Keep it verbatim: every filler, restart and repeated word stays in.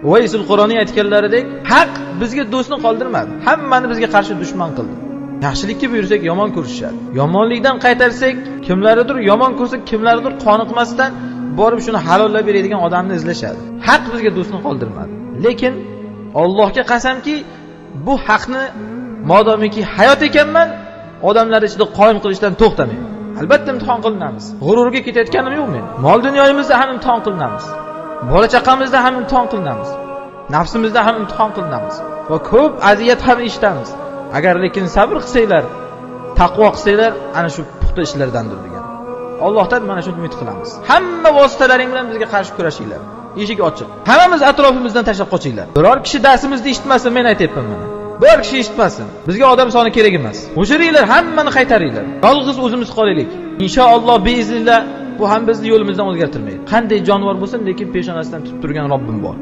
Uvaysul Qaraniy aytganlaridek, ھەق بىزگە دوستنى قالدۇرمىدى، ھەممىنى بىزگە قارشى دۈشمەن قىلدى. ياخشىلىققا بۇيرۇساق يامان كۆرۈشىدۇ. يامانلىقتىن قايتارساق، كىملەردۇر يامان كۆرسە، كىملەردۇر قانىقماستىن بارىپ شۇنى ھالاللاپ بېرىدىغان ئادەمنى ئىزلىشىدۇ. ھەق بىزگە دوستنى قالدۇرمىدى. لېكىن ئاللاھقا قەسەمكى، بۇ ھەقنى مادامىكى ھايات ئىكەنمەن، ئادەملەر ئىچىدە قايىم قىلىشتىن توختىمايمەن. ئەلۋەتتە ئىمتىھان قىلىنىمىز. غۇرۇرغا كېتىۋاتقىنىم يوق مېنىڭ. مال دۇنيايىمىزدا ھەم ئىمتىھان قىلىنىمىز. بالا چاقىمىزدا ھەم ئىمتىھان قىلىنىمىز. نەپسىمىزدە ھەم ئىمتىھان قىلىنىمىز. ۋە كۆپ ئەزىيەت ھەم ئېشىتىمىز. ئەگەر لېكىن سەبر قىلساڭلار، تەقۋا قىلساڭلار، ئەنە شۇ پۇختا ئىشلارداندۇر دېگەن. ئاللاھتىن مانا شۇنى ئۈمىد قىلىمىز. ھەممە ۋاسىتىلەرنىڭ بىلەن بىزگە قارشى كۈرەشىڭلار. ئىشىك ئوچۇق. ھەممىمىز ئەتراپىمىزدىن تاشلاپ قوچۇڭلار. بىرەر كىشى دەرسىمىزنى ئىشىتمەسۇن، مەن ئېيتىۋاتىمەن مانا. بىرەر كىشى ئىشىتمەسۇن. بىزگە ئادەم سانى كېرەك ئەمەس. يوشۇرۇڭلار، ھەممىنى قايتۇرۇڭلار. يالغۇز ئۆزىمىز قالايلى. ئىنشائاللا، بىئىزنىللا، بۇ ھەم بىزنى يولىمىزدىن ئۆزگەرتمەيدۇ. قانداق جانىۋار بولسۇن، لېكىن پېشانىسىدىن تۇتۇپ تۇرغان رەببىم بار.